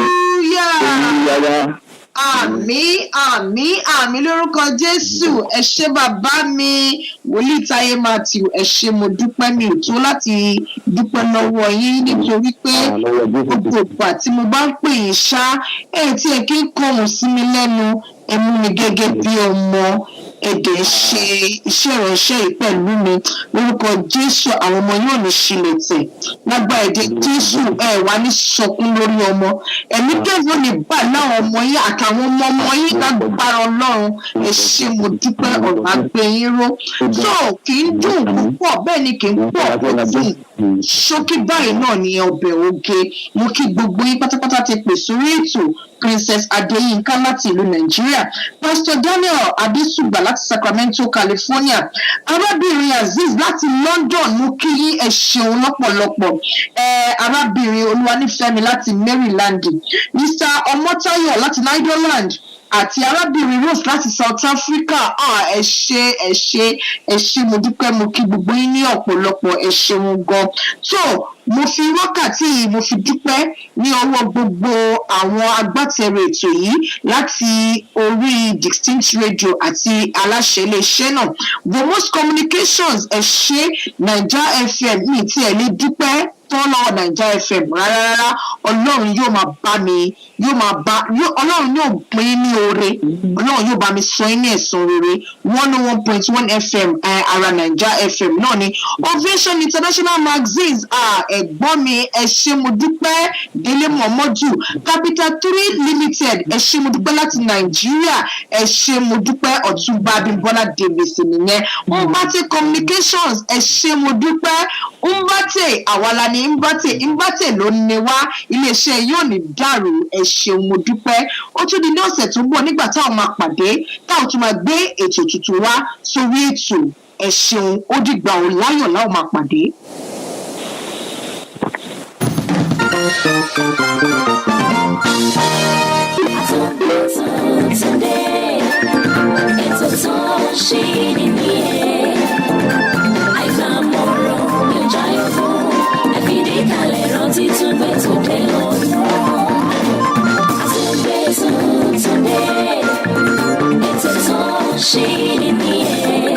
èyí yàrá. Àmín, àmín, àmín lórúkọ Jésù. Ẹ ṣé bàbá mi wòlíì Táyé Matthew, ẹ ṣé, mo dúpẹ́. Mi ò tó láti dúpẹ́ lọ́wọ́ yín nítorí pé gbogbo ìgbà tí mo bá ń pè yín ṣá ẹ tí ẹ kí ń kọrùn sí mi lẹ́nu, ẹ mú mi gẹ́gẹ́ bí ọmọ, ẹ dẹ̀ ṣe iṣẹ́ ìránṣẹ́ yìí pẹ̀lú mi. Lórúkọ Jésù, àwọn ọmọ yóò ní ṣílẹ̀ tẹ̀ lágbára èdè Jésù. Ẹ wá ní sọkún lórí ọmọ, ẹ̀mí kẹ́fọ́ ní bà láwọn ọmọ yín àtàwọn ọmọ ọmọ yín lágbára Ọlọ́run. Ẹ ṣé, mo dúpẹ́. Ọ̀rọ̀ àgbẹ̀ yín ró tó kì í dùn púpọ̀, bẹ́ẹ̀ ni kì í pọ̀ kó dùn. Ṣókí báyìí náà ni ọbẹ̀ oge. Mo kí gbogbo yín pátápátá ti pè sórí ètò: Princess Adeyinka láti ìlú Nàìjíríà, Pastor Daniel Adesugba láti Sacramento, California, arábìnrin Azeez láti London, mo kí yín, ẹ ṣeun lọ́pọ̀lọpọ̀. Ẹ arábìnrin Olúwanífẹ́mi láti Maryland, Mr Ọmọ́táyọ̀ láti Netherland àti arábìnrin Rose láti South Africa. Ah, ẹ ṣé, ẹ ṣé, ẹ ṣé, mo dúpẹ́. Mo kí gbogbo yín ní ọ̀pọ̀lọpọ̀, ẹ ṣeun gan. Tó mo fi wákàtí yìí mo fi dúpẹ́ ní ọwọ́ gbogbo àwọn agbátẹrù ètò yìí láti orí Distinct Radio àti aláṣẹ iléeṣẹ́ náà, Vomos Communications, ẹ ṣé. Naija FM mi tí ẹ lè dúpẹ́ tán lọ́wọ́ Naija FM rárá rárá. Ọlọ́run yóò máa bá mi yóò máa bá Ọlọ́run yóò pín ní oore, Ọlọ́run yóò bá mi sọ yín ní ẹ̀san rere. 101.1 FM, ara Naija FM náà ni. Ovation International Magazines, ẹ̀gbọ́n mi, ẹ ṣé, mo dúpẹ́. Délé Mọ̀mọ́dù, Capital Three Limited, ẹ ṣé, mo dúpẹ́. Láti Nàìjíríà, ẹ ṣé, mo dúpẹ́. Ọ̀túnba Abímbọ́lá Davis nìyẹn. Mbate Communications, ẹ ṣé, mo dúpẹ́. Mbate àwàlà ni Mbate, Mbate ló ní wá. Iléeṣẹ́ yóò ní dàrú. Ẹ ṣeun, mo dúpẹ́. Ó tún di ní ọ̀sẹ̀ tó ń bọ̀ nígbà táwọn máa pàdé, táwọn tún máa gbé ètò tuntun wá sórí ètò. Ẹ ṣeun, ó dìgbà ò láyọ̀ láwọn máa pàdé. Túndé, ètò tó ń ṣí ni nìyẹn. Àìgbàmọ̀ràn yóò jáyọ̀ fún àfìdíkalẹ̀ rántí túnbẹ̀ tó dé lọ́nà. Àtúngbé Túndé, ètò tó ń ṣí ni nìyẹn.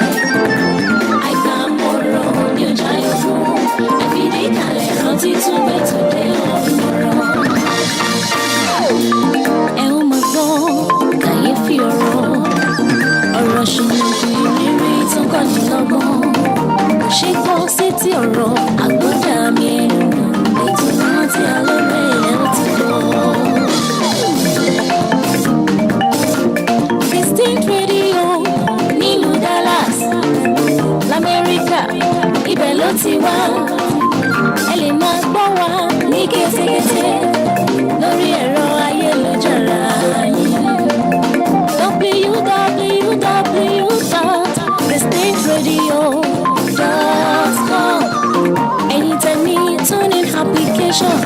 Àìgbàmọ̀ràn yóò jáyọ̀ fún àfìdíkalẹ̀ rántí túnbẹ̀ tó dé lọ́nà. Ẹ ó máa gbọ́ kàyéfì ọ̀rọ̀. ti wá. Ẹ lè máa gbọ́ wa ní kétékété lórí ẹ̀rọ ayélujára yìí. www.prestigeradio.com. Ẹ̀yin tẹ̀ ní TuneIn application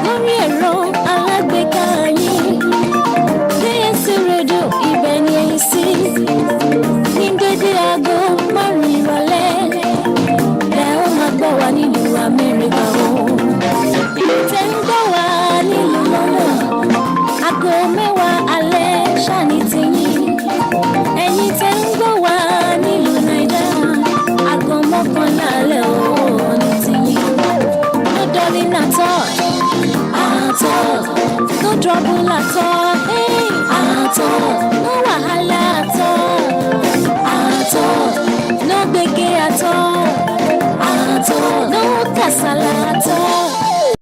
lórí ẹ̀rọ alágbèéká yín. DSC Radio, ibẹ̀ ni ẹ̀yin sí. Ní dédé aago 5 ìrọ̀lẹ́ ẹ ó máa gbọ́ wa nílùú Amẹ́ríkà o. Tẹ́ ń gbọ́ wa nílùú London, aago 10 alẹ́ ṣáni tiyín. Ẹ̀yin tẹ́ ń gbọ́ wa nílùú Naija, aago 11 alẹ́ o ní tiyín. No dulling at all, at all. No trouble at all, hey, at all. No wahala at all, at all. No gbege at all, at all. No kasala at all.